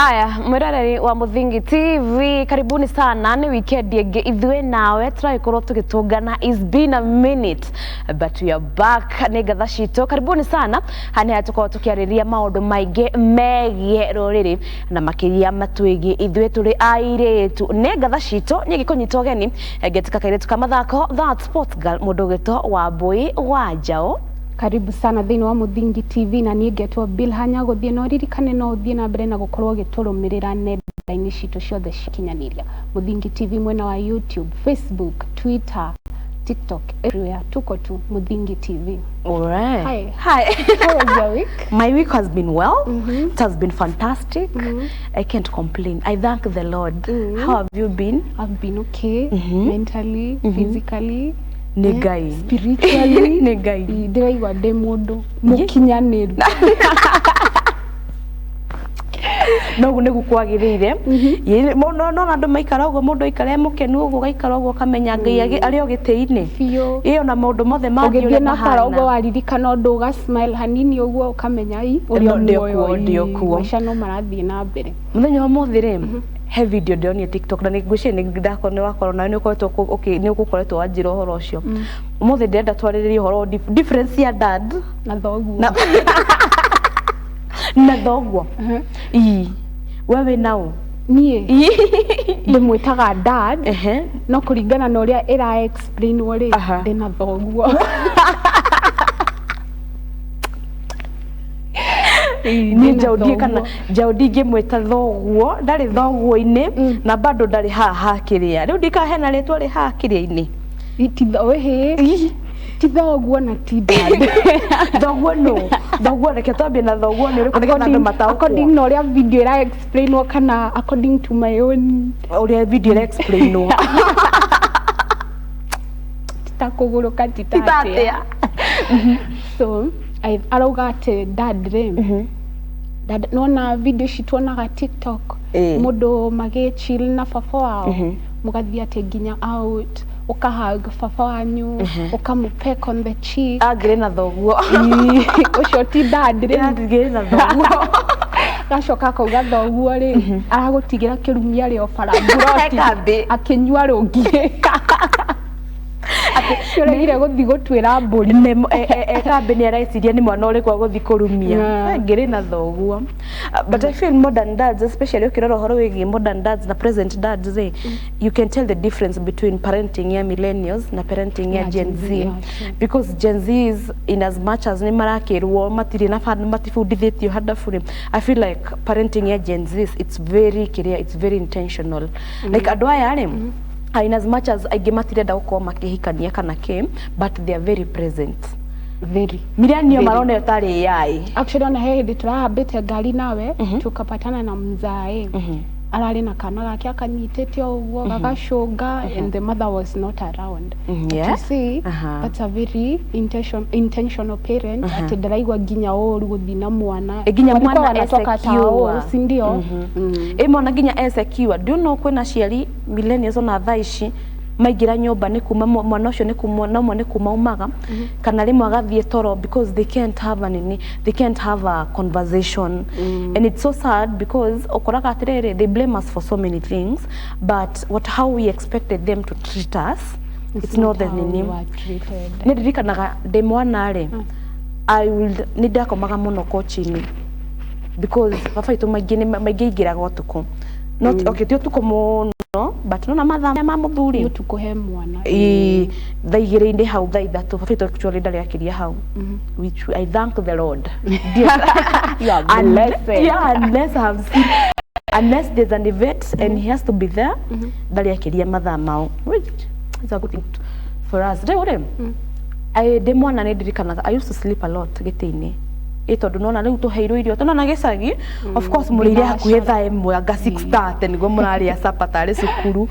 Aya, mwiroreri wa Muthingi TV, karibuni sana. Ni weekend ĩngĩ ithuĩ nawe tũragĩkorwo tũgĩtũngana. It's been a minute but we are back. Nĩ ngatha citũ, karibuni sana. Haha nĩ harĩa tũkoragwo tũkĩarĩrĩria maũndũ maingĩ megiĩ rũrĩrĩ na makĩria matwĩgiĩ ithuĩ tũrĩ airĩtu. Nĩ ngatha citũ niĩ ngĩkũnyita ũgeni ngetika kairĩtu ka mathako, that sports girl, mũndũ ũgĩtwo Wambui wa Njaũ. Karibu sana thĩinĩ wa Mũthingi TV, na niĩ ngetwo Bilha Nyagũthiĩ. Na ũririkane no ũthiĩ na mbere na gũkorwo ũgĩtũrũmĩrĩra nenda-inĩ citũ ciothe cia kinyanĩria, Mũthingi TV mwena wa YouTube, Facebook, Twitter, TikTok, everywhere tuko tu Mũthingi TV. Alright. Hi. Hi. How was your week? My week has been well. It has been fantastic. I can't complain. I thank the Lord. How have you been? I've been okay, mentally, physically, Nĩ Ngai. Spiritually. Nĩ Ngai. Ndĩraigua ndĩ mũndũ mũkinyanĩru. Noguo nĩguo kwagĩrĩire. No andũ maikara ũguo, mũndũ aikara e mũkenu ũguo, ũgaikara ũguo ũkamenya Ngai arĩ o gĩtĩ-inĩ. Biũ. Ĩ ona maũndũ mothe mangĩ ũgĩthiĩ ũrĩa na bara ũguo mahana. Waririkana ũndũ ũga smile hanini ũguo, ũkamenya i ũrĩ No, o ndĩ muoyo, okuo, ndĩ okuo. Maica no marathiĩ na mbere. Mũthenya wa ũmũthĩ rĩ, he video ndĩronire TikTok na nĩ ngwĩciria nĩ ndakorwo nĩ wakorwo nawe nĩ ũkoretwo nĩ ũgũkoretwo wanjĩra ũhoro ũcio. Ũmũthĩ ndĩrenda twarĩrĩrie ũhoro wa difference ya dad na thoguo. Na thoguo. Ii we wĩ nau? Niĩ ndĩmwĩtaga dad, no kũringana na ũrĩa ĩra explainwo rĩ, ndĩna thoguo. Niĩ Ndĩna njaũ ndiĩ kana thoguo. Njaũ ndingĩmwĩta thoguo, ndarĩ thoguo-inĩ na bado ndarĩ haha hakĩrĩa rĩu ndikaga hena rĩtwa rĩ haha kĩrĩa-inĩ. Ĩhĩ, ti thoguo na ti dad. Thoguo nũ? Thoguo, reke twambie na thoguo nĩ ũrĩkũ nĩgetha andũ mataũkwo. According na ũrĩa video ĩra explainwo kana according to my own? Ũrĩa video ĩra explainwo. Ta kũgũrũka ti ta Titatia. So arauga atĩ dad rĩ, dad nona video ici tuonaga TikTok, mũndũ magĩ chill na baba wao, mũgathiĩ atĩ nginya out, ũkahug baba wanyu, ũkamũpeck on the cheek. Angĩrĩ na thoguo. Ii, ũcio ti dad rĩ. Angĩrĩ na thoguo. Gacoka akauga thoguo rĩ aragũtigĩra kĩrumi arĩ o bara mburoti Kambĩ. Akĩnyua rũngi ũregire gũthiĩ gũtuĩra mbũri. Kambĩ nĩ areciria nĩ mwana ũrĩkũ agũthiĩ kũrumia. Ngĩrĩ na thoguo. But I feel modern dads, especially ũkĩrora ũhoro wĩgiĩ modern dads na present dads rĩ, you can tell the difference between parenting ya millennials na parenting ya Ya Gen Gen Z, Z, yeah, true. because Gen Zs, in as much as nĩ marakĩrwo matirĩ na matibundithĩtio handabu rĩ, I feel like parenting ya Gen Zs, it's very kĩrĩa, it's very intentional. Like andũ aya rĩ, in as much as aingĩ matirenda gũkorwo makĩhikania kana kĩ, but they are very present. Very. Millennial Very. marona ĩtarĩ AI. Actually, ona he hĩndĩ tũrahambĩte ngari nawe, tukapatana na mzae ararĩ na kana gake akanyitĩte o ũguo gagacũnga, and the mother was not around. But you see, that's a very intentional parent, atĩ ndaraigua nginya ũru gũthiĩ na mwana. Ĩ, nginya Walikuwa mwana wanatoka e-secure. tao, si ndio? Ĩ mwana nginya e secure. Do you know kwĩna aciari millennials ona thaa ici maingĩra nyũmba nĩ kuma mwana ũcio nĩ kuma na ũmwe nĩ kuma umaga kana rĩmwe agathiĩ toro because they can't have a nini, they can't have a conversation, and it's so sad because ũkoraga atĩrĩrĩ, they blame us for so many things, but what how we expected them to treat us, it's not the how we nini. Were treated. Nĩ ndirikanaga ndĩ mwana rĩ, I will nĩ ndakomaga mũno kochi-inĩ because baba itũ maingĩ nĩ maingĩ aingĩraga ũtukũ. Not okay, ti ũtukũ mũno, but nona mathaa ma mũthuri. Nĩ ũtukũ he mwana. Ĩĩ, thaa igĩrĩ-inĩ hau, thaa ithatũ, baba itũ actually ndarĩ akĩria hau, which I thank the Lord. You are blessed. Yeah, unless I have seen, unless there's an event and he has to be there, ndarĩ akĩria mathaa mao, which is a good thing for us. Rĩu rĩ, ndĩ mwana nĩ ndirikanaga I used to sleep a lot gĩtĩ-inĩ, ĩ tondũ nona rĩu tũheirwo irio tũnona gĩcagi, of course mũrĩire hakuhĩ thaa ĩmwe anga 6:30 nĩguo mũrarĩa supper tarĩ cukuru.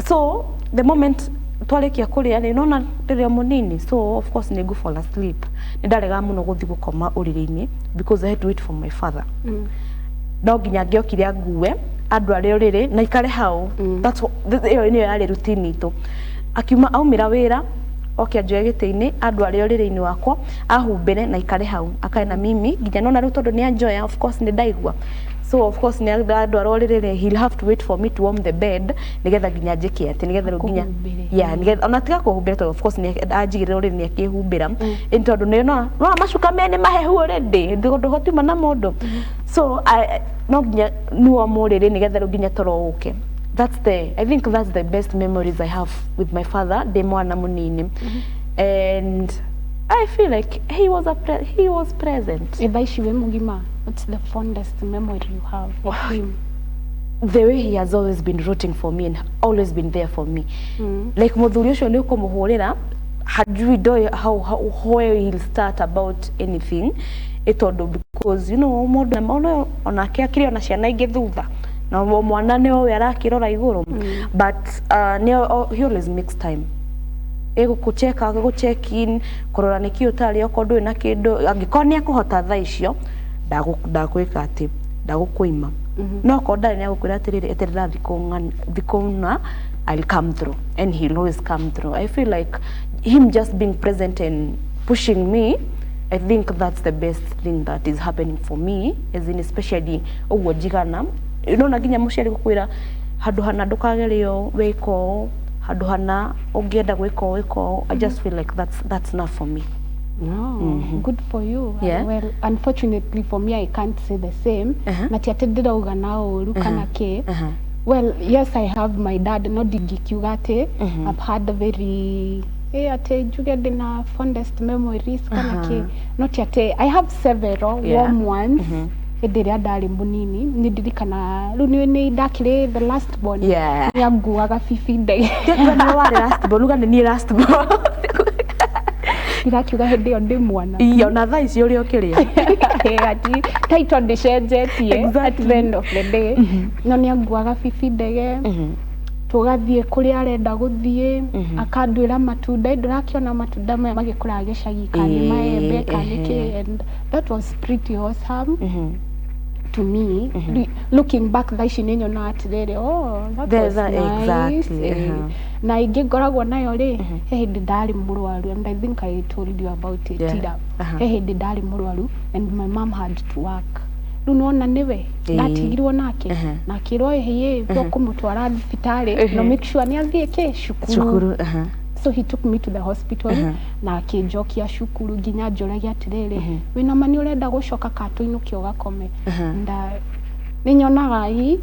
So the moment twarĩkia kũrĩa rĩ, nona rĩrĩa mũnini, so of course nĩ ngũ fall asleep. Nĩ ndaregaga mũno gũthiĩ gũkoma ũrĩrĩ-inĩ because I had to wait for my father. No nginya angĩokire angue andũ arĩa ũrĩrĩ na ikare hau. Ĩyo nĩyo yarĩ routine itũ. Akiuma aumĩra wĩra Oke anjoe gĩtĩ-inĩ, andware ũrĩrĩ-inĩ wakwa, ahumbĩre na ikare hau akae na mimi nginya nona rĩu, tondũ nĩ anjoya. Of course nĩ ndaigua, so of course nĩ andwara ũrĩrĩ, he'll have to wait for me to warm the bed nĩgetha nginya njĩke atĩ nĩgetha rĩu nginya Akũhumbĩre. Yeah, nĩgetha ona tiga kũhumbĩra, tondũ of course nĩ anjigĩrĩra ũrĩrĩ, nĩ akĩhumbĩra. Ĩni tondũ nĩ no no macuka mene mahehu already, ndũhotiuma na mũndũ, so no nginya nuo mũrĩrĩ nĩgetha rĩu nginya toro ũke. That's the I think that's the best memories I have with my father ndĩ mwana mũnini, and I feel like he was present. Thaa ici wĩ mũgima, what's the fondest memory you have of him? The way he has always been rooting for me and always been there for me. Like muthuri ucio ni ukumuhurira, hajui ndo how where he'll start about anything, tondu because you know mundu ona onake akiri ona ciana ingĩ thutha na o mwana nĩ we arakĩrora igũrũ, but he always makes time ĩgũkũcheka, gũcheck in, kũrora nĩkĩ ũtarĩ, okorwo ndũrĩ na kĩndũ, angĩkorwo nĩ akũhota thaa icio, ndagwĩka atĩ ndagũkũima, no okorwo ndarĩ, nĩ agũkwĩra atĩrĩrĩ, eterera thikũ na I'll come through, and he'll always come through. I feel like him just being present and pushing me, I think that's the best thing that is happening for me, as in especially ũguo njigana nona nginya mũciari gũkwĩra handũ hana ndũkagerio wĩka ũũ, handũ hana ũngĩenda gwĩka ũũ wĩka ũũ. I just feel like that's enough for me. No, good for you. Yeah. Well, unfortunately for me, I can't say the same. Na ti atĩ ndĩrauga na ũru kana kĩ. Well, yes, I have my dad, no ndingĩkiuga atĩ I've had a very atĩ njuge ndĩna fondest memories kana kĩ. No ti atĩ I have several warm ones. Hĩndĩ ĩrĩa ndarĩ mũnini nĩ ndirikana rĩu nĩ ndakĩrĩ the last born. Nĩ anguaga bibi ndege. Nĩ warĩ last born, uga nĩ niĩ last born. Ndirakiuga hĩndĩ ĩyo ndĩ mwana. Iya, ona thaa ici ũrĩa ũkĩrĩa. Ati title ndĩcenjetie at the end of the day, no nĩ anguaga bibi ndege, tũgathiĩ kũrĩa arenda gũthiĩ, akandwĩra matunda, ndũrakĩona matunda maya magĩkũraga gĩcagi, kana nĩ maembe kana nĩ kĩ, and that was pretty awesome to me. Looking back thaa ici nĩ nyonaga atĩrĩrĩ, oh, that was nice. Na ingĩ ngoragwo nayo rĩ, he hĩndĩ ndarĩ mũrwaru, and I think I told you about it ira. He hĩndĩ ndarĩ mũrwaru and my mom had to work, rĩu nĩwona nĩwe ndatigirwo nake, na akĩrwo ĩhĩ kũmũtwara thibitarĩ, no make sure nĩ athiĩ kĩ cukuru. Cukuru. So he took me to the hospital na akĩnjokia cukuru, nginya njũragia atĩrĩrĩ, wĩna ma nĩ ũrenda gũcoka katũinũke ũgakome? Nda nĩ nyonaga i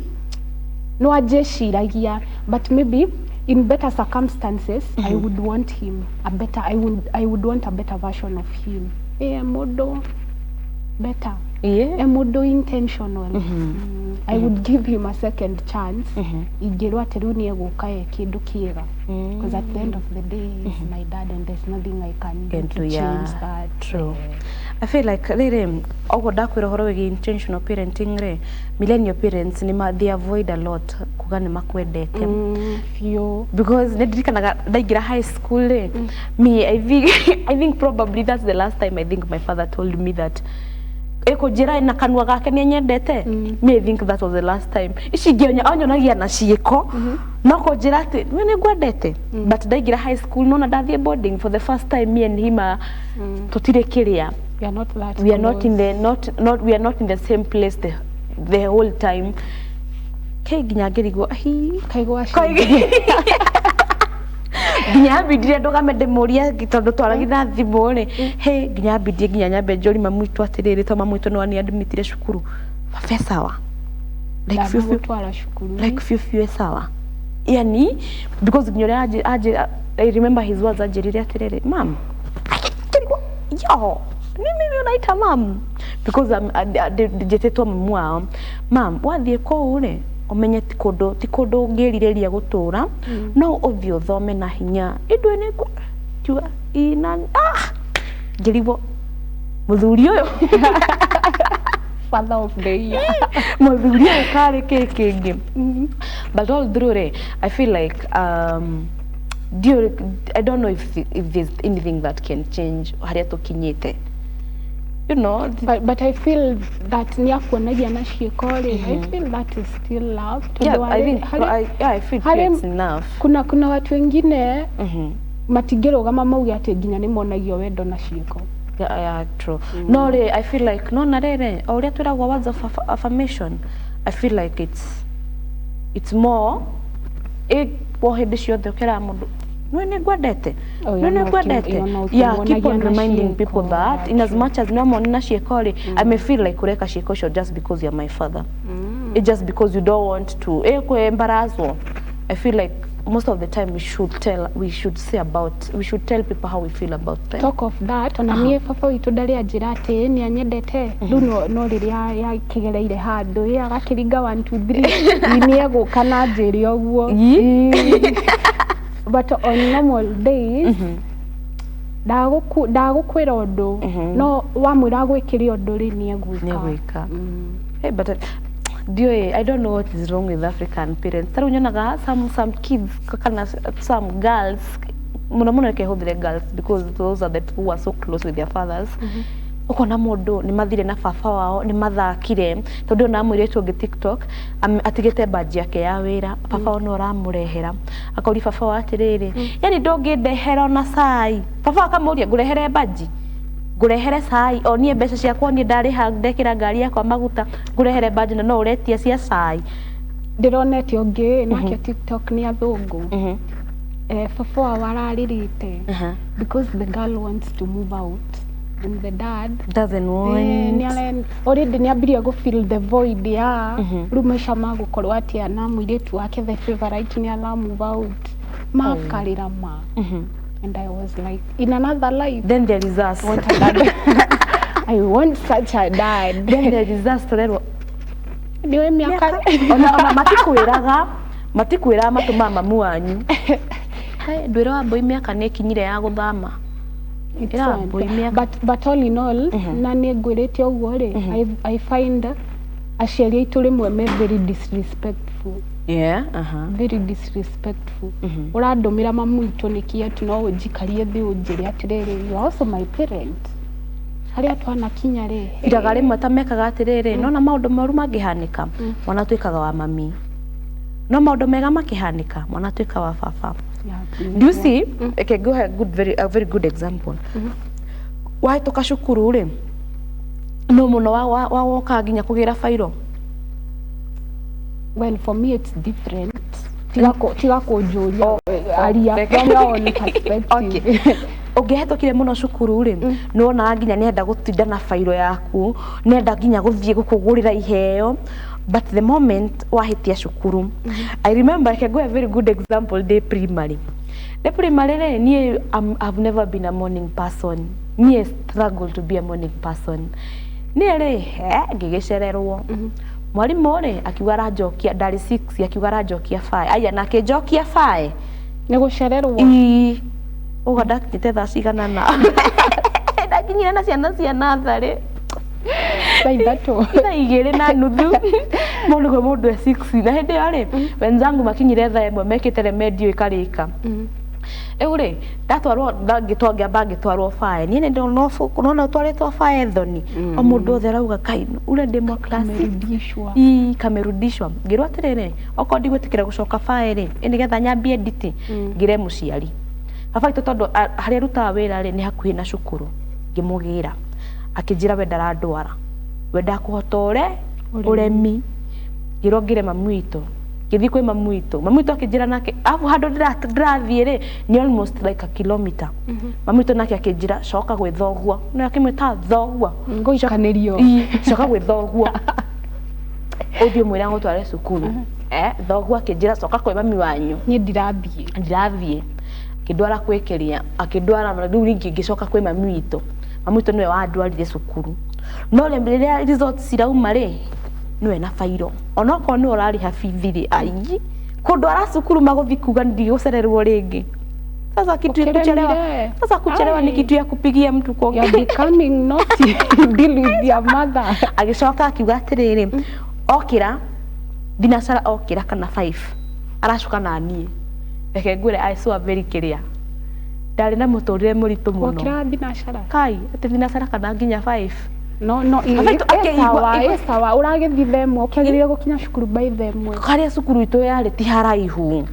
no anjĩciragia, but maybe in better circumstances I would want him a better I would want a better version of him, mũndũ better, mũndũ intentional. I would give him a second chance ingĩrwo atĩ rĩu nĩ egũka e kĩndũ kĩega, because at the end of the day he's my dad and there's nothing I can do Can to do, change that. True. I feel like rĩrĩ ũguo ndakwĩra ũhoro wĩgiĩ intentional parenting rĩ, millennial parents nĩ they avoid a lot kuga nĩ makwendete. Biũ. Because nĩ ndirikanaga ndaingĩra high school rĩ, me I think probably that's the last time I think my father told me that ĩkũnjĩra na kanua gake nĩ anyendete. Me, I think that was the last time. Ici ingĩ anyonagia na ciĩko, no kũnjĩra atĩ we nĩ ngwendete. But ndaingĩra high school, nona ndathiĩ boarding for the first time, me and him tũtirĩ kĩrĩa. We are not that We are not in close. the not not we are not in the same place the whole time. Ke nginya ngĩrigwo ahi Kaigua. Nginya ambindire ndũgame ndĩmũrie, tondũ twaragia na thimũ rĩ, he nginya ambindire nginya nyambe njũri mamu witũ atĩrĩrĩ, to mamu witũ nĩ wani admitire cukuru, baba e sawa, like biũ biũ. Ndamũgũtwara cukuru. Like biũ biũ e sawa, yani because nginya ũrĩa anjĩ I remember his words, anjĩrire atĩrĩrĩ, "Mam," ngĩrigwo, yo ni mimi unaita mam? Because njĩtĩtwo mamu wao. "Mam, wathiĩ kũu rĩ, ũmenye ti kũndũ ũngĩrirĩria gũtũra, no ũthiĩ ũthome na hinya ĩndũ nĩ kiuga ina." Ah, ngĩrigwo mũthuri ũyũ. Father of the year. Mũthuri ũyũ karĩ kĩ kĩngĩ. But all through rĩ, I feel like I don't know if there's anything that can change harĩa tũkinyĩte. But I feel that nĩ akuonagia na ciĩko rĩ, I feel that is still love. Yeah, Tondũ I think harĩ- yeah, I feel it's enough. Kuna watu wengine. Matingĩrũgama mauge atĩ nginya nĩ monagio wendo na ciĩko. Yeah, true. No rĩ, I feel like no na rĩrĩ, o ũrĩa twĩragwo words of affirmation, I feel like it's more ĩ hĩndĩ ciothe ũkĩraga mũndũ, "Nĩ nĩ ngwendete." Oh, "Nĩ nĩ ngwendete." Yeah, keep on reminding people that in as much as no mone na ciĩko rĩ, I may feel like ũreka ciĩko icio just because you're my father. It's just because you don't want to kwembarazwo. I feel like most of the time we should say about we should tell people how we feel about them. Talk of that, ona niĩ baba witũ ndarĩ anjĩra atĩ nĩ anyendete. Rĩu no rĩrĩa yakĩgereire handũ ĩ agakĩringa 1 2 3, nĩ egũka na njĩre ũguo. But on normal days ndagũkwĩra ũndũ, no wamwĩra gwĩkĩre ũndũ rĩ, nĩ egwĩka. Nĩ egwĩka. Hey, but ndiũĩ, I don't know what is wrong with African parents. Tarĩu nyonaga some kids kana some girls, mũno mũno reke hũthĩre girls because those are the people who are so close with their fathers. Ũkona mũndũ nĩ mathire na baba wao, nĩ mathakire, tondũ ona mũirĩtu ũngĩ TikTok atigĩte baji yake ya wĩra, baba wao no ũramũrehera, akauria baba wao atĩrĩrĩ, "Yani ndũngĩndehera ona cai?" Baba akamũria, "Ngũrehere baji, ngũrehere cai? O niĩ mbeca ciakwa niĩ ndarĩha ndekĩra ngari yakwa maguta, ngũrehere baji na no ũretia cia cai?" Ndĩronete ũngĩ nake TikTok, nĩ athũngũ, baba wao ararĩrĩte because the girl wants to move out and the dad doesn't want. Already nĩ ambirie gũ fill the void ya rĩu maica ma gũkorwo atĩa na mũirĩtu wake, the favorite, nĩ ara move out, makarĩra ma. And I was like, in another life, Then there is us. I want a dad. I want such a dad. Then there is us, tũrerwo Nĩwe mĩaka ona matikwĩraga matũmaga mamu wanyu. Hey, ndwĩre wa mbũi mĩaka nĩ ĩkinyire ya gũthama. It's Yeah, sad. boy, mĩaka- But all in all, na nĩ ngwĩrĩte ũguo rĩ, I find aciari aitũ rĩmwe me very disrespectful. Yeah, uh-huh. Very disrespectful. Ũrandũmĩra mamu witũ nĩkĩ ati no ũnjikarie thĩ ũnjĩre atĩrĩrĩ, "You are also my parent," harĩa twanakinya rĩ. Iraga rĩmwe ta mekaga atĩrĩrĩ, nona maũndũ moru mangĩhanĩka, mwana atuĩkaga wa mami, no maũndũ mega makĩhanĩka, mwana atuĩka wa baba. Do you see? Okay, go ahead. Good, very a very good example. Wahĩtũka cukuru rĩ, no mũno wa woka nginya kũgĩra bairo. Well, for me it's different. Tiga kũnjũria, aria from your own perspective. Okay. Ũngĩhetũkire mũno cukuru rĩ, nĩ wonaga nginya nĩenda gũtinda na bairo yaku, nĩenda nginya gũthiĩ gũkũgũrĩra iheo, but the moment wahĩtia cukuru, I remember, I can go a very good example, day primary, day primary rĩ, niĩ I've never been a morning person. Niĩ struggle to be a morning person. Niĩ rĩ, he ngĩgĩcererwo, mwarimũ rĩ akiuga aranjokia, ndarĩ 6, akiuga aranjokia 5, aya, na akĩnjokia 5. Nĩ gũcererwo. Ii, ũguo ndakinyĩte thaa cigana na ndakinyire na ciana cia natharĩ. Thaa 3. Thaa 2:30 mũndũ kwĩ mũndũ e 6, na hĩndĩ ĩyo rĩ, wenzangu makinyire thaa 1 mekĩte remedio ĩkarĩka. Rĩu rĩ, ndatwarwo, ngĩamba ngĩtwarwo bae, niĩ nĩ ndona nona ũtwarĩtwo bae thoni, o mũndũ othe arauga, "Kai ule ndĩ class 6." Kamerudishwa. Ii, kamerudishwa. Ngĩrwo atĩrĩrĩ, okorwo ndigwĩtĩkĩra gũcoka bae rĩ, ĩ nĩgetha nyambie nditi, ngĩre mũciari baba witũ, tondũ harĩa arutaga wĩra rĩ, nĩ hakuhĩ na cukuru. Ngĩmũgĩra, akĩnjĩra we ndarandwara, we ndakũhota ũre ũremi. Ngĩrwo ngĩre mamu witũ, ngĩthiĩ kwĩ mamu witũ, mamu witũ akĩnjĩra nake abu handũ ndĩrathiĩ rĩ, nĩ almost like a kilometer. Mamu witũ nake akĩnjĩra, "Coka gwĩ thoguo," no akĩmwĩta thoguo. Ngũikanĩrio. Ii, "Coka gwĩ thoguo ũthiĩ ũmwĩre agũtware cukuru." Thoguo akĩnjĩra, "Coka kwĩ mami wanyu." Niĩ ndirathiĩ. Ndirathiĩ. Akĩndwara kwĩkĩria, akĩndwara rĩu rĩngĩ ngĩcoka kwĩ mami witũ. Mami witũ nĩwe wandwarire cukuru, no rĩrĩa results cirauma rĩ, nĩwe na bairo, onokorwo nĩwe ũrarĩha bithi rĩ, ai, kũndwara cukuru magũthiĩ kuga ndigũcererwo rĩngĩ. Sasa kitu ya kuchelewa, Ũkĩremire. sasa kuchelewa ni Ai. kitu ya kupigia mtu You're kuongea. becoming naughty. Deal with your mother. Agĩcoka akiuga atĩrĩrĩ, okĩra thinacara, okĩra kana 5, aracoka na niĩ. Reke ngwĩre, I saw a very clear, ndarĩ na mũtũrĩre mũritũ mũno. Wokĩra thinacara? Kai, atĩ thinacara kana nginya 5. No, Baba witũ ĩ sawa, akĩigua- ĩ sawa, ũragĩthiĩ thaa 1, ũkĩagĩrĩire gũkinya cukuru by thaa 1. Harĩa cukuru itũ yarĩ ti haraihu.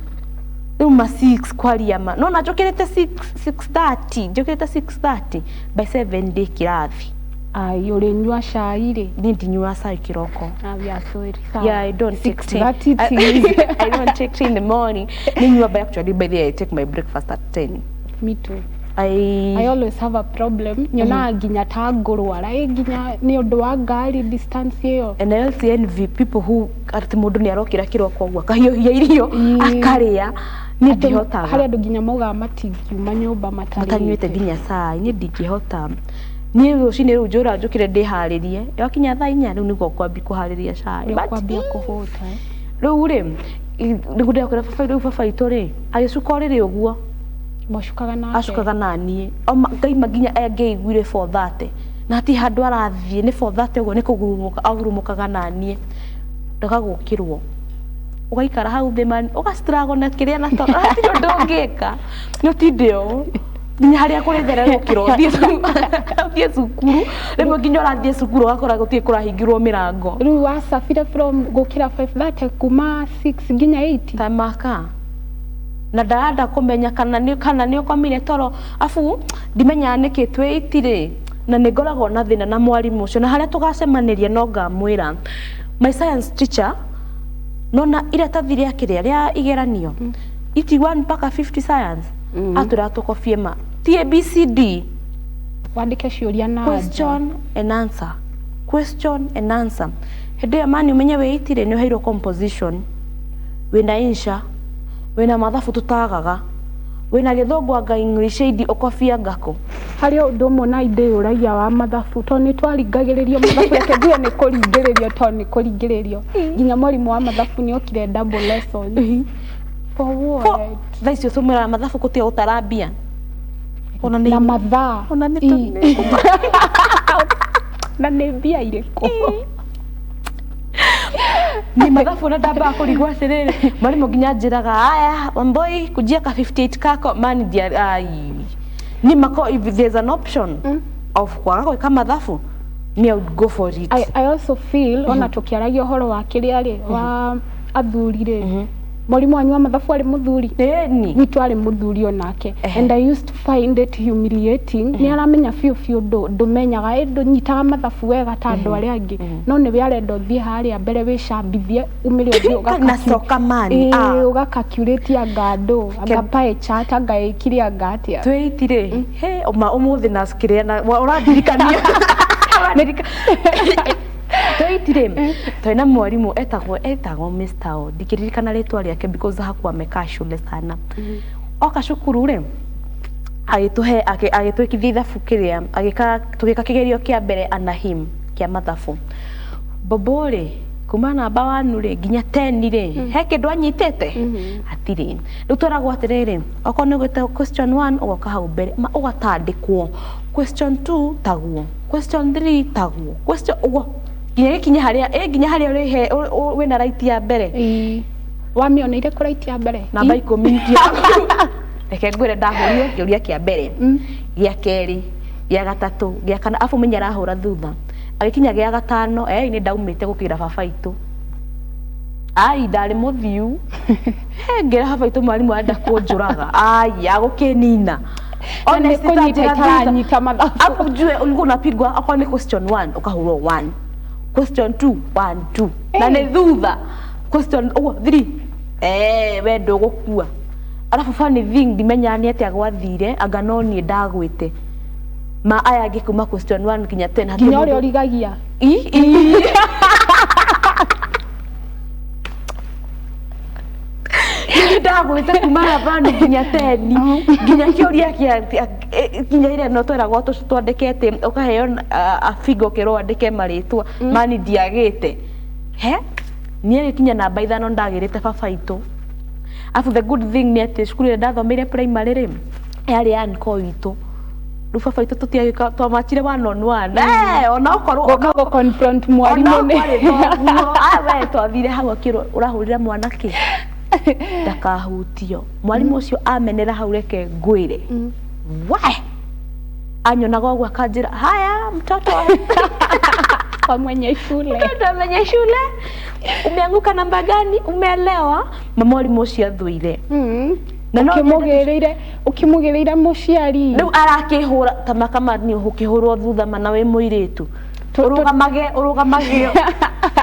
Rĩu ma 6 kwaria ma no na njũkĩrĩte 6, 6:30, njũkĩrĩte 6:30, by 7 ndĩ kĩrathi. Ai, ũrĩnyua cai rĩ? Niĩ ndinyuaga cai kĩroko. Ah, we are sorry. Sawa. Yeah, I don't take tea. 6:30 I, tea. I don't take tea in the morning. Ninyua by actually by the way, I take my breakfast at 10. Me too. I I always have a problem, nyonaga nginya ta ngũrwara ĩ nginya nĩ ũndũ wa ngari distance ĩyo. And I also envy people who atĩ mũndũ nĩ arokĩra kĩroko ũguo akahiũhia irio akarĩa. Niĩ Atĩ ndihotaga. Harĩ andũ nginya maugaga matingiuma nyũmba matanyuĩte matarĩte. Nginya cai niĩ ndingĩhota. Niĩ rũcinĩ rĩu njũra njũkĩre ndĩharĩrie, yakinya thaa 4 rĩu nĩguo ngwambia kũharĩria cai. Nĩ But kwambia kũhũta, eh. Rĩu rĩ nĩguo ndĩrakwĩra, baba rĩu baba witũ rĩ agĩcuka ũrĩrĩ ũguo. Mwacukaga nake? Acukaga naniĩ. Oma ngaima nginya angĩaiguire 4:30 na hatirĩ handũ arathiĩ, nĩ 4:30 ũguo nĩ kũgurumũka agurumũkaga naniĩ, ndagagũkĩrwo ũgaikara hau thĩ man, ũga struggle na kĩrĩa na tondũ hatirĩ ũndũ ũngĩka, nĩ ũtinde ũũ nginya harĩa kũrĩthererũkĩra ũthiĩ cukuru. Rĩmwe nginya ũrathiĩ cukuru ũgakora gũtirĩ kũrahingĩrwo mĩrango. Rĩu wacabire from gũkĩra 5:30 kuma 6 nginya 8? Tamaka na ndarenda kũmenya kana nĩ ũkomire toro, abu ndimenyaga nĩkĩ twĩ itirĩ na nĩ ngoragwo na thĩna na mwarimũ ũcio, na harĩa tũgacemanĩria no ngamwĩra. My science teacher, nona iratathi rĩa kĩrĩa rĩa igeranio iti 1 mpaka 50 science, atwĩra tũkobie ma ti ABCD. Wandĩke ciũria na anja. Question and answer, question and answer. Hĩndĩ ĩyo mani ũmenye wĩ itirĩ nĩ ũheirwo composition, wĩna insha, wĩna mathabu tũtagaga, wĩna gĩthũngũ anga English aid ũkobia ngakũ. Harĩ ũndũ ũmwe na ndĩyũragia wa mathabu, tondũ nĩ twaringagĩrĩrio mathabu, reke njuge nĩ kũringĩrĩrio, tondũ nĩ kũringĩrĩrio nginya mwarimũ wa mathabu nĩ okire double lesson for what? Thaa icio tũmwĩraga mathabu gũtiga gũtara mbia ona nĩ Na mathaa. Ona nĩ Na nĩ mbia irĩkũ? Ni mathabu na ndambaga kũrigwo atĩrĩrĩ, mwarimũ nginya njĩraga, "Aya Wamboi, kujia ka 58 kako." Mani ndia ai ni mako, if there's an option of kwaga gwĩka mathabu, me I would go for it. I also feel ona tũkĩaragia ũhoro wa kĩrĩa rĩ wa athuri rĩ, mwarimũ wanyu wa mathabu arĩ mũthuri? Ĩni. Witũ arĩ mũthuri onake, and I used to find it humiliating. Nĩ aramenya biũ biũ ndũmenyaga ĩ ndũnyitaga mathabu wega ta andũ arĩa angĩ, no nĩwe arenda ũthiĩ harĩa mbere wĩcambithie umĩre ũthiĩ. Na coka mani, ah. Ũgacalculate anga andũ anga pie chart anga ĩkire anga atĩa. Twĩitirĩ he ũma ũmũthĩ na kĩrĩa na ũrandirikania. Twĩitirĩ twarĩ na mwarimũ etagwo Mr. O, ndingĩririkana rĩtwa rĩake because hakuwa amekaa shule sana. Oka cukuru rĩ agĩtũhe agĩtwĩkithia ithabu kĩrĩa agĩka, tũgĩka kĩgerio kĩa mbere anahim kĩa mathabu. Bobo rĩ kuma namba 1 rĩ nginya 10 rĩ he kĩndũ anyitĩte hatirĩ. Rĩu tweragwo atĩrĩrĩ, okorwo nĩ gwĩta question 1 ũgoka hau mbere ma ũgatandĩkwo, question 2 taguo, question 3 taguo, question ũguo nginya gĩkinye harĩa ĩ nginya harĩa ũrĩhe wĩna right ya mbere. Ĩĩ. Wamĩoneire kũ right ya mbere? Namba 10 ti reke ngwĩre, ndahũrire kĩũria kĩa mbere, gĩa kerĩ, gĩa gatatũ, gĩa kana, abu menya arahũra thutha agĩkinya gĩa gatano nĩ ndaumĩte gũkĩra baba itũ. Ai ndarĩ mũthiu. He ngĩra baba itũ mwarimũ arenda kũnjũraga, ai agũkĩnina. Na nĩ kũnyita itaranyita mathabu. Hapo ujue ulikuwa unapigwa, okorwo nĩ question 1 ukahũrwo 1, question 2 1 2 na nĩ thutha question ũguo 3 we ndũgũkua. Arabu funny thing, ndimenyaga nĩ atĩa gwathire, anga no niĩ ndagwĩte ma aya angĩ kuma question 1 nginya 10 hatirĩ nginya ũrĩa mũndũ- ũrigagia. I, i. Niĩ ndagwĩte kuma namba nginya 10, nginya kĩũria kĩa nginya ĩrĩa no tweragwo twandĩke atĩ ũkaheo a figure ũkerwo wandĩke marĩtwa mani, ndiagĩte he niĩ gĩkinya namba 5 ndagĩrĩte baba itũ. Afu the good thing nĩ atĩ cukuru ĩrĩa ndathomeire primary rĩ yarĩ ya nko witũ, rĩu baba itũ tũtiagĩka twamachire one on one, ona okorwo Gũka gũ confront mwarimũ nĩ we twathire hau akĩrwo ũrahũrĩra mwana kĩ ndakahutio. Mwarimũ ũcio amenera hau, reke ngwĩre, we anyonaga ũguo akanjĩra, "Haya mtoto." Kwa mwenye shule. Mtoto mwenye shule, umeanguka namba gani? Umeelewa? Mama mwarimũ ũcio athũire. Na no Ũkĩmũgĩrĩire mũciari. Rĩu arakĩhũra ta makama nĩ ũkĩhũrwo thutha mana wĩ mũirĩtu. Ũrũgamage ũrũgamage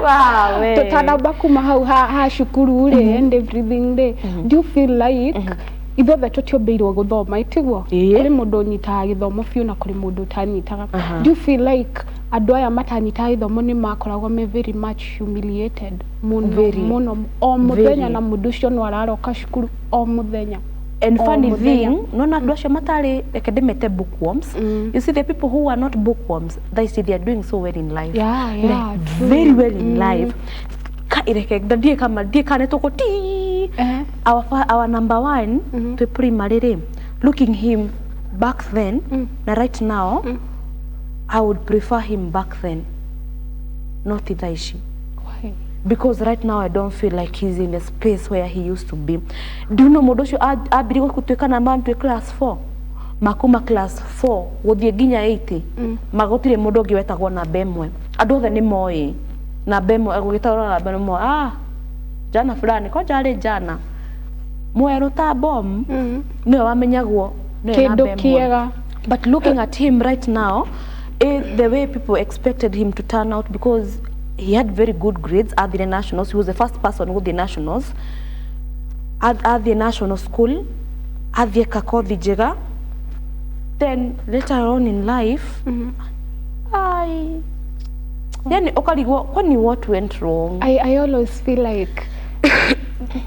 wawe. Tũtanamba kuma hau ha cukuru rĩ and everything rĩ, do you feel like ithuothe tũtiũmbĩirwo gũthoma, itiguo? Ĩĩ. Kũrĩ mũndũ ũnyitaga gĩthomo biũ na kũrĩ mũndũ ũtanyitaga. Do you feel like andũ aya matanyitaga gĩthomo nĩ makoragwo me very much humiliated mũno? Very. Mũno o mũthenya. Very. Na mũndũ ũcio no araroka cukuru o mũthenya. And O funny mũthenya. thing, nona andũ acio matarĩ, reke ndĩmete bookworms. You see, the people who are not bookworms, they see they are doing so well in life, like, true. very well in life. Ka ireke ndiĩ kama ndiĩ kana tũkũ ti our number one twĩ primary rĩ, looking him back then na right now, I would prefer him back then, not thaa ici. Why? Because right now I don't feel like he's in the space where he used to be. Do you know mũndũ ũcio ambirie gũtuĩka namba twĩ class 4, makuma class 4 gũthiĩ nginya 8, magũtirĩ mũndũ ũngĩ wetagwo namba ĩmwe. Andũ othe nĩ moĩ namba ĩmwe, gũgĩtagwo namba ĩmwe, ah, jana fulani kwanja arĩ jana mwerũ ta bom, nĩwe wamenyagwo nĩwe Kĩndũ namba ĩmwe. kĩega. But looking at him right now, the way people expected him to turn out, because he had very good grades at the nationals, he was the first person with the nationals at the national school, athiĩ kakothi njega, then later on in life, ai, yani ũkarigwo kwani what went wrong. I always feel like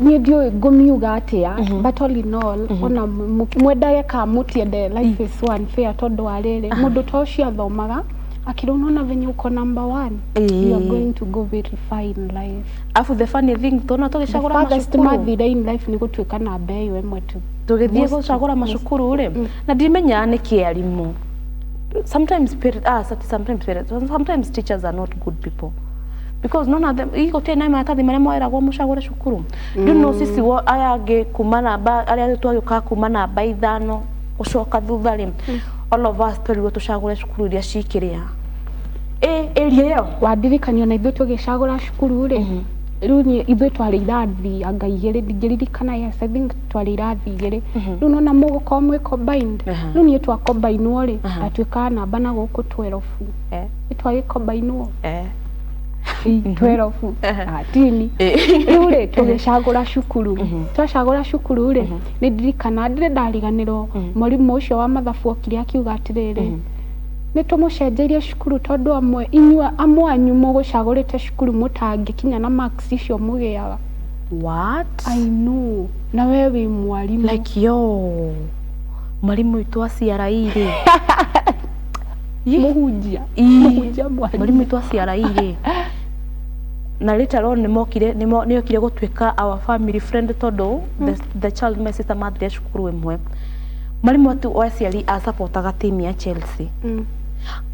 niĩ ndiũĩ ngũmiuga atĩa, but all in all, ona mwendage ka mũtiende, life is so unfair, tondũ wa rĩrĩ, mũndũ ta ũcio athomaga akĩrwo nona venye uko number one, you are going to go very far in life. Afu the funny thing, tona tũgĩcagũra Farthest macukuru, mathire in life nĩ gũtuĩka namba ĩyo ĩmwe tu. Tũgĩthiĩ gũcagũra macukuru rĩ, na ndimenyaga nĩkĩ arimũ sometimes parents, ah, sometimes parents, sometimes teachers are not good people, because none of them igũtirĩ na maratathi marĩa moeragwo mũcagũre cukuru. Do you know sisi aya angĩ kuma namba arĩa twagĩũkaga kuma namba 5 gũcoka thutha rĩ, all of us twerirwo tũcagũre cukuru iria cikĩrĩa ĩ area ĩyo. Wandirikanio na ithuĩ tũgĩcagũra cukuru rĩ, rĩu niĩ ithuĩ twarĩ irathi anga 2, ndingĩririkana. Yes, I think twarĩ irathi 2. Rĩu nona mũgũkorwo mwĩ combined. Rĩu niĩ twakombainwo rĩ, ndatuĩkaga namba na gũkũ 12. Nĩ twagĩkombainwo 12, 13. Rĩu rĩ, tũgĩcagũra cukuru, twacagũra cukuru rĩ, nĩ ndirikana, ndirĩ ndariganĩrwo, mwarimũ ũcio wa mathabu okire akiuga atĩrĩrĩ, nĩ tũmũcenjeirie cukuru tondũ amwe inyuĩ amwe anyu mũgũcagũrĩte cukuru mũtangĩkinya na marks icio mũgĩaga. What? I know, na we wĩ mwarimũ. Like, yo, mwarimu witũ wa CRE rĩ. Mũhunjia. Ii. Mũhunjia mwarimũ. Mwarimu witũ wa CRE rĩ, na later on nĩmokire nĩokire gũtuĩka our family friend, tondũ the child, my sister, mathire cukuru ĩmwe. Mwarimu atu wa CRE asupportaga team ya Chelsea.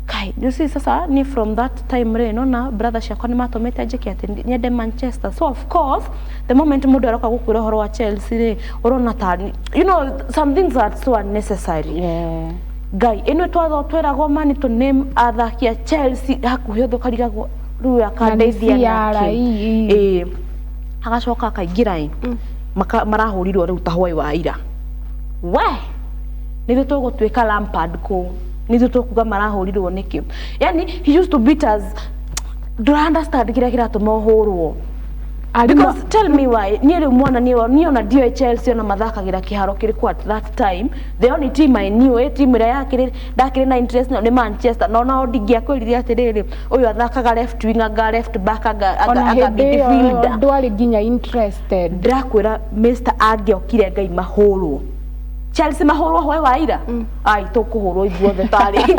Kai, you see, sasa ni from that time rĩ, nona brother ciakwa nĩ matũmĩte njĩke atĩ nyende Manchester. So of course the moment mũndũ aroka gũkwĩra ũhoro wa Chelsea rĩ, ũrona ta some things are so unnecessary. Ngai ĩno twatho twĩragwo mani to name athaki a Chelsea hakuhĩ othe, ũkarigagwo rĩu akandeithia Na nĩ nake. CRE. Ĩĩ, agacoka akaingĩra ĩ marahũrirwo rĩu ta hwai wa ira. We nithuĩ tũgũtuĩka Lampard kũu, nithuĩ tũkuga marahũrirwo nĩkĩ? Yani he used to beat us, ndũra understand kĩrĩa kĩratũma ũhũrwo. Arimũ. Because tell me why niĩ rĩu mwana niĩ ona ndiũĩ Chelsea ona mathakagĩra kĩharo kĩrĩkũ. At that time the only team I knew, ĩ team ĩrĩa yakĩrĩ ndakĩrĩ na interest nayo nĩ Manchester, no nao ndingĩakwĩrire atĩrĩrĩ, ũyũ athakaga left wing, anga left back, anga Ona anga hĩndĩ ĩyo midfielder. ndwarĩ nginya interested. Ndĩrakwĩra Mr angĩokire Ngai mahũrwo Chelsea, mahũrwo hwaĩ wa ira, ai, tũkũhũrwo ithuothe tarĩ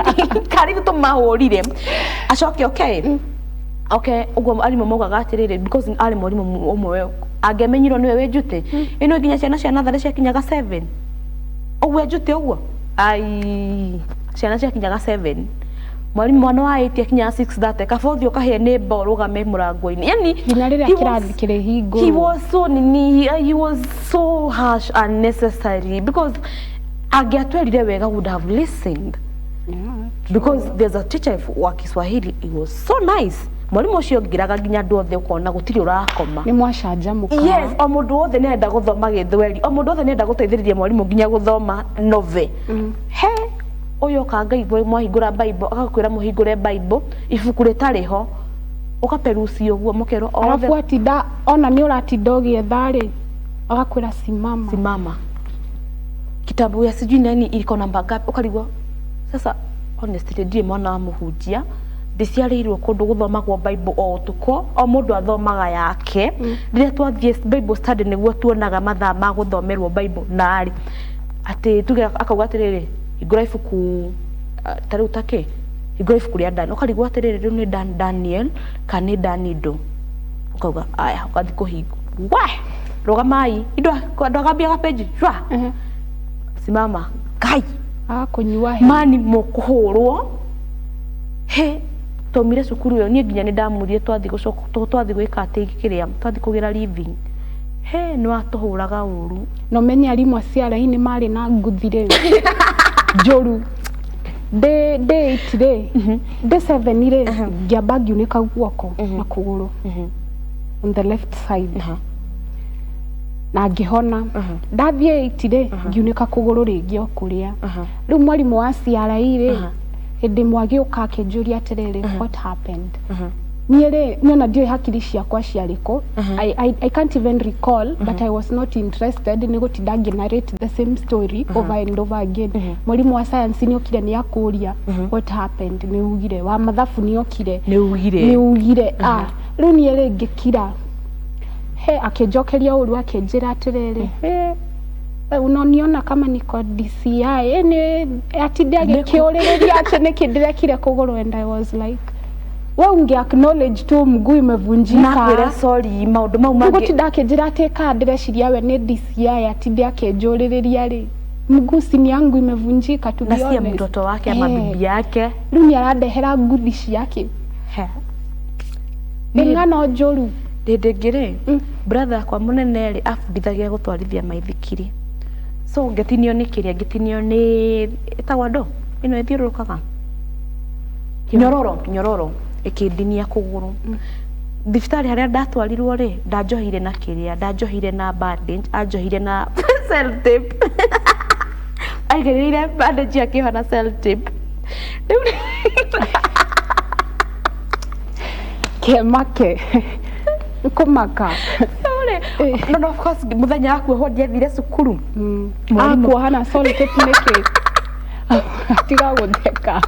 karĩ tũmahũrire. Acoke okay ũguo arimũ maugaga atĩrĩrĩ, because arĩ mwarimũ ũmwe angĩamenyirwo nĩwe wĩ njutĩ ĩno, nginya ciana cia natharĩ ciakinyaga 7 ũguo njutĩ ũguo, ai, ciana ciakinyaga 7, mwarimũ mwana wa 8 akinyaga 6:30, kaba ũthiĩ ũkahĩe nĩ mba ũrũgame mũrango-inĩ, yani Nginya rĩrĩa he was- kĩrathi kĩrĩhingũrwo. He was so nini, he was so harsh, unnecessary, because angĩatwĩrire wega would have listened. Yeah. Because there's a teacher wa Kiswahili, he was so nice. Mwalimu ũcio ngiraga nginya andũ othe, ũkona gũtirĩ ũrakoma. Nĩ mwacanjamũka. Yes, o mũndũ wothe nĩ arenda gũthoma gĩthweri, o mũndũ wothe nĩ arenda gũteithĩrĩria mwarimũ nginya gũthoma novel. He ũyũ oka Ngai mwahingũra Bible, agakwĩra mũhingũre Bible ibuku rĩtarĩ ho, ũgaperuci ũguo mũkerwo othe. Arabu atinda ona nĩ ũratinda ũgĩetha rĩ, agakwĩra simama. Simama, kitabu ya sijui nani iliko namba ngapi, ukarigwo. Sasa honestly, ndirĩ mwana wa mũhunjia, ndiciarĩirwo kũndũ gũthomagwo Bible o ũtukũ, o mũndũ athomaga yake. Rĩrĩa twathiĩ Bible study nĩguo tuonaga mathaa ma gũthomerwo Bible, narĩ atĩ tuge akauga atĩrĩrĩ, hingũra ibuku, ta rĩu takĩ hingũra ibuku rĩa Dan, ũkarigwo atĩrĩrĩ, rĩu nĩ Dan Daniel kana nĩ Danido? Ũkauga aya, ũgathiĩ kũhingũ we rũgamai indo andũ agambia gapeji shwa, simama kai. Agakũnyua he. Mani mũkũhũrwo he twaumire cukuru ĩyo, niĩ nginya nĩ ndamũrire twathiĩ gũcoka, twathiĩ gwĩka atĩ kĩrĩa twathiĩ kũgĩra living, he nĩ watũhũraga ũru. Na ũmenye arimũ a CRE nĩ marĩ na nguthi rĩ njũru. Ndĩ 8 rĩ, ndĩ 7 rĩ, ngĩamba ngiunĩka guoko na kũgũrũ on the left side na ngĩhona. Ndathiĩ 8 rĩ, ngiunĩka kũgũrũ rĩngĩ o kũrĩa. Rĩu mwarimũ wa CRE rĩ, hĩndĩ ĩmwe agĩũka akĩnjũria atĩrĩrĩ, "What happened?" Niĩ rĩ, niĩ ona ndiũĩ hakiri ciakwa ciarĩ kũ. I can't even recall, but I was not interested nĩ gũtinda ngĩ narrate the same story over and over again. Mwarimũ wa science nĩ okire nĩ akũria, "What happened?" Nĩ ugire. Wa mathabu nĩ okire. Nĩ ugire. Nĩ ugire. Ah, rĩu niĩ rĩ, ngĩkira. He akĩnjokeria ũru, akĩnjĩra atĩrĩrĩ, "Eh, we unaniona kama niko DCI?" Eh, nĩ atinde agĩkĩũrĩrĩria atĩ nĩkĩ ndĩrekire kũgũrũ, and I was like, we unge acknowledge tu mguu imevunjika. Nakwĩra sorry, maũndũ mau mangĩ. Gũtinda akĩnjĩra atĩ kaa ndĩreciria we nĩ DCI, atinde akĩnjũrĩrĩria rĩ, mguu si ni yangu imevunjika, to na be si ya honest. mtoto wake ama bibi yake. Rĩu nĩ arandehera nguthi ciake. He. Nĩ ng'ano njũru. Hĩndĩ ĩngĩ rĩ, brother yakwa mũnene rĩ, abundithagia gũtwarithia maithikiri, so ngĩtinio nĩ kĩrĩa, ngĩtinio nĩ ĩtagwo andũ ĩno ĩthiũrũrũkaga, nyororo, nyororo ĩkĩndinia kũgũrũ. Thibitarĩ harĩa ndatwarirwo rĩ, ndanjohire na kĩrĩa, ndanjohire na bandage, anjohire na sellotape, aigĩrĩire bandage akĩoha na sellotape. Rĩu Kemake kũmaka. Rĩ, no, of course mũthenya wa kuohwo ndiathire cukuru. Mwarimũ. Akuoha na sellotape nĩkĩ? Tiga gũtheka.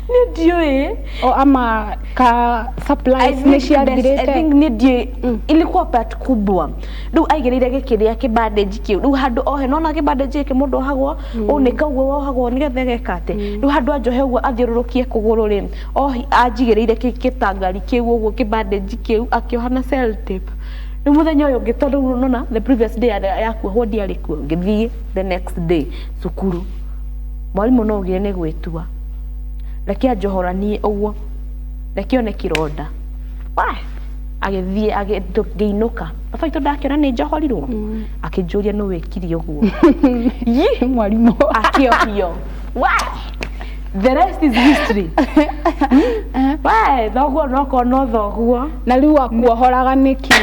Nĩ ndiũĩ. O ama ka supplies nĩ I ciathirĩte. think nĩ ndiũĩ, ilikuwa part kubwa. Rĩu aigĩrĩire gĩkĩrĩa kĩbandage kĩu, rĩu handũ ohe nona kĩbandage gĩkĩ mũndũ ohagwo ũũ nĩ kauguo wohagwo nĩgetha ĩgeka atĩ rĩu handũ anjohe ũguo athiũrũrũkie kũgũrũ rĩ, ohi anjigĩrĩire gĩtangari kĩu ũguo, kĩbandage kĩu akĩoha na sellotape. Rĩu mũthenya ũyũ ũngĩ, tondũ nona the previous day ya kuohwo ndiarĩ kuo, ngĩthiĩ the next day cukuru, mwarimũ no ugire nĩ gwĩtua, reke anjohoranie ũguo, reke one kĩronda. Wah! Agĩthiĩ ngĩinũka, baba witũ ndakĩona nĩ njohorirwo, akĩnjũria, "Nũ wĩkire ũguo?" Yi mwarimũ. Akĩohio. Wah! The rest is history. We thoguo nokorwo no thoguo. Na rĩu akuohoraga nĩkĩ?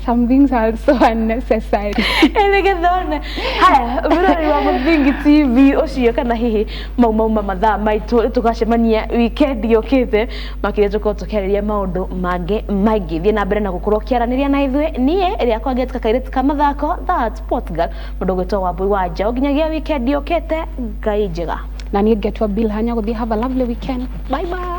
Some things are so unnecessary. Nĩgetha one haya mwĩroreri wa Mũthingi TV ũcio, kana hihi mau mauma mathaa maitũ, tũgacemania weekend yũkĩte makĩria, tũkorwo tũkĩarĩria maũndũ mangĩ maingĩ. Thiĩ na mbere na gũkorwo ũkĩaranĩria na ithuĩ. Niĩ ĩrĩa kwangetika kairĩtu ka mathako, that sports girl, mũndũ ũgwĩtwo Wambui wa Njaũ. Nginyagia weekend yũkĩte, Ngai njega. Na niĩ ngetwo Bill Hanya gũthiĩ. Have a lovely weekend, bye bye.